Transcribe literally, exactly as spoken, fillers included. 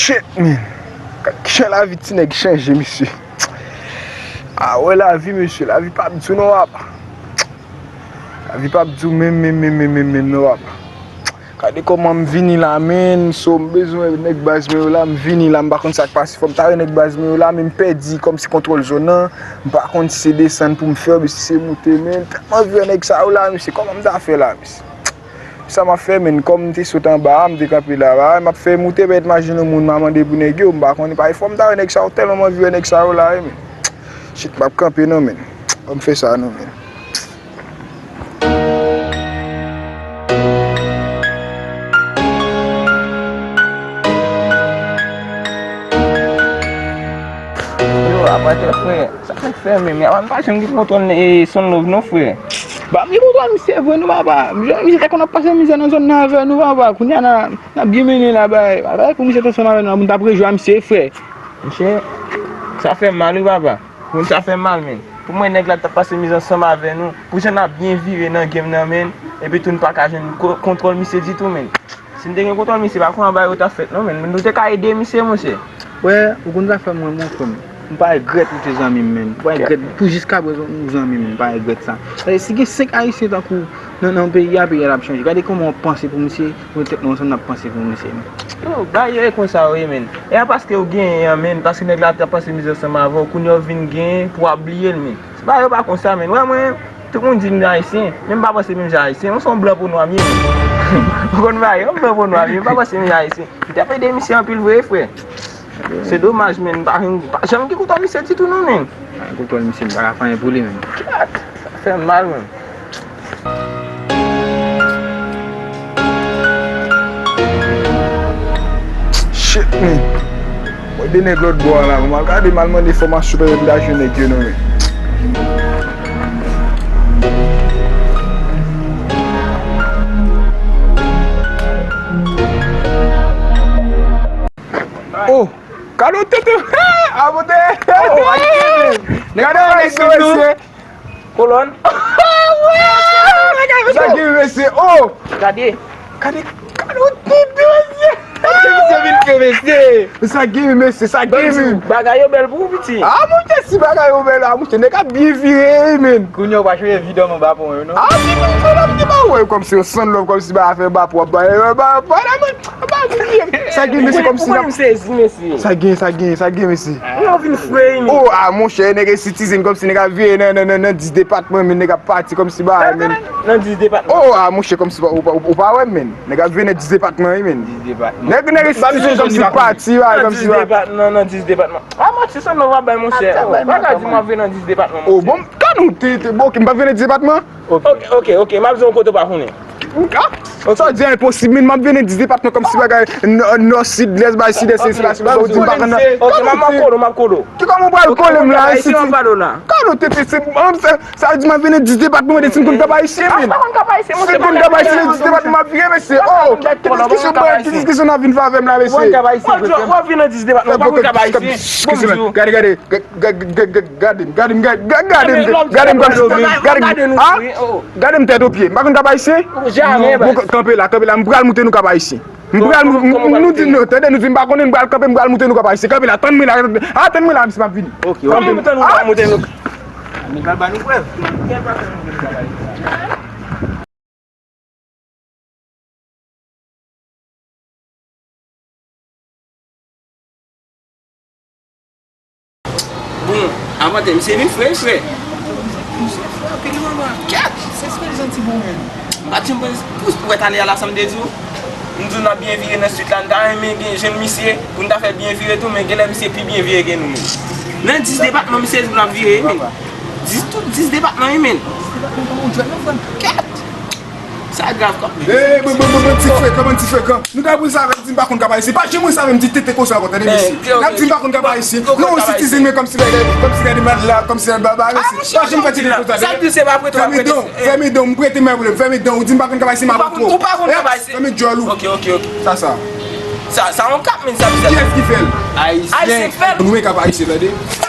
Shit, man. Gad kijan lavi ti nèg chanje, mesye. A wè lavi, mesye. Lavi p ap di w non, papa. Lavi p ap di w menm, menm, menm, menm, menm, menm, non, papa. Gade kòman m vini la, man. So, m bezwen wè nèg baz mwen yo la, m vini la, m pa konn sa k pase. Fò m ta wè nèg baz mwen yo la, men m pèdi kòmsi kontwòl zòn nan. M pa konn si se desann pou m fè oubyen si se moute, man. M tèlman anvi wè nèg sa yo la, mesye. Kòman m ta fè la, mesye? Sa m ap fè, menn, kòm m te sot anba a, m te kanpe la, ba, m ap fè moute, pètèt mache nan moun m a mande pou nèg yo, m pa konnen, pa fò m ta wè nèg sa yo, tèlman m anvi wè nèg sa yo la, wi, menn. Shit, m ap kanpe non, menn. Ban m fè sa non, menn. Yo, apa te frè? Sa fèk fè menm, ya, m pa janm gen kontwòl, e, Son Love non, frè. Ba, m gen kontwòl misye vre non, papa. M jwenn misye te konn ap pase mizè nan zòn nan avè nou, papa. Kounye a n a, n ap byen mennen la, bay. Bagay pou misye t ansanm avè nou la, pou n t ap rejwe a misye, frè. Monchè, sa fè mal, wi, papa. Moun sa fè mal, menn. Pou mwen, nèg la t ap pase mizè ansanm avè nou. Pou jan n ap byen vire nan game nan, menn. Epi tou, n pa ka jwenn ko-, kontwòl misye ditou, menn. Si n te gen kontwòl misye, pa konn bagay yo t ap fèt non, menn. Nou te ka ede misye, monchè. Wè, ou konn sa k fè mwen, mon frè m. M pa regrèt ou te zanmi m, menn. M pa regrèt pou jiskaprezan nou zanmi, menn. M pa regrèt sa. Paske si gen senk Ayisyen tankou w nan, nan peyi a, peyi a t ap chanje. Gade kòman w ap panse pou misye, ou met tèt nou ansanm, n ap panse pou misye, menn. Yo, bagay yo e konsa yo ye, menn. E a paske w genyen an, menn, paske nèg la t ap pase mizè ansanm avè w, kounye a w vin genyen pou w ap bliye l, menn. Se bagay yo pa konsa, menn. Wè mwen, tout moun di m ayisyen, men m pa panse menm jan ayisyen. Mwen se yon blan po nwa m ye, menn. Ou konn bagay, yon blan po nwa m ye, m pa panse menm jan ayisyen. M t ap ede misye anpil vre, frè. Se domaj, menn, m pa, m pa janm gen kontwòl misye ditou non, menn. Pa gen kontwòl misye, m pa ka fè anyen pou li, menn. Kèt, sa fè m mal, menn. Shit, man. Mwen de nèg lòt bò a la, mwen al gade, m al mande enfòmasyon, pètèt m ta jwenn nèg yo non, men. Oh, Kado tete, a, monte. Oh, a, gade, mesye. Kolòn. Sa gen, mesye. Oh. Gade. Gade, gade, gade, mesye. Gade, misye vin fè, mesye. Sa gen, mesye, sa gen, men. Bagay yo bèl pou ou, piti. A, monchè, si bagay yo bèl, a, monchè, nèg ap byen vire, men. Kounye a, ou pa chanje videyo anba pon yo, non? A, si, men, fè la, m te pa wè kòmsi yo sann lòv, kòmsi ba fè ba pwòp, ba, ba, ba, ba, la, men. Sa gen, mesye, kòmsi n ap. Sa gen, sa gen, sa gen, mesye. Ou vin fre, men. Oh, a, monchè, nèg e citizen, kòmsi nèg ap vire nan, nan, nan, nan dis depatman, men nèg ap pati kòmsi bagay, men. Nan dis depatman. Oh, a, monchè, kòmsi ou pa, ou pa, ou pa wè, men. Nèg ap vire nan dis depatman, wi, men. Dis depatman. Nèg, nèg e citizen kòmsi pati, bagay kòmsi bagay. Nan dis depatman, nan dis depatman. A, manti, sa nou va bay, monchè. Pa ka di m ap vire nan dis depatman, monchè. Oh, bon, kan nou te, te, bon, ok, m pa vire nan dis depatman? Ok, ok, ok, m ap di w kote w pa konnen. Ah, sa w di a enposib, men m ap vini dis depatman kòmsi bagay nò, nò, sid, lès, bay, sid, èst, ensi de suit, ou di m pa konn nan. Ok, m ap, m ap kole w, m ap kole w. Ki kòman w pral kole m la, ensi de suit? Kado tete, se, sa, sa vle di m ap vini dis depatman, mande si m konn Kap Ayisyen, men. Si m konn Kap Ayisyen, dis depatman m ap vire, mesye. Oh, ki diskisyon, ki diskisyon n ap vin fè avè m la, mesye? W ap vin nan dis depatman, w pa konn Kap Ayisyen. Bon, gade, gade. Gade m, gade m, gade m, gade m, gade m, gade m, gade m, ah? Gade m tèt o pye. M pa konn Kap Ayisyen? Kanpe la, kanpe la. M pral moute nou Kap Ayisyen. M pral, nou di, nou, tande, nou di m pa konnen, m pral kanpe, m pral moute nou Kap Ayisyen. Kanpe la, tann mwen la, ah, tann mwen la, misye m ap vini. Ok, ok. Tann mwen la. Nèg la ba nou prèv. Bon, avan tè, misye vin fre, frè. Misye fre anpil, wi, man. Kèt! Se fre, janti bon, men. M pa t janm panse, pou, pou wè talè a la, sa m te di w. M di w n ap byen vire nan suit la, m ta renmen gen jwenn misye, pou n ta fè byen vire tou, men genlè misye pi byen vire ke nou menm. Nan dis depatman, misye di w n ap vire, men. Dis, tout dis depatman, wi, men. Dis depatman, pa yon djòl, non, frè m. Kèt! Sa grav kanmenm. Ey, bon, bon, bon, bon, ti frekan, bon, ti frekan. Nou ta pou sa avè m di m pa konn Kap Ayisyen. Pa janm wè sa avè m di tete konsa ankò, tande mesye. N ap di m pa konn Kap Ayisyen. Non, yon citizen, men kòmsi bagay, kòmsi gade mad la, kòmsi nan baba, mesye. Pa janm fè tete konsa, tande. Fèmen dan, fèmen dan, m prete men pou li. Fèmen dan, ou di m pa konn Kap Ayisyen, m ap pran w. Fèmen djòl ou. Ok, ok, ok. Sa, sa. Sa, sa yon kap, men sa, sa. Kiyès ki fè l? Ayisyen. Ayisyen k fè l. Nou men Kap Ayisyen, tande.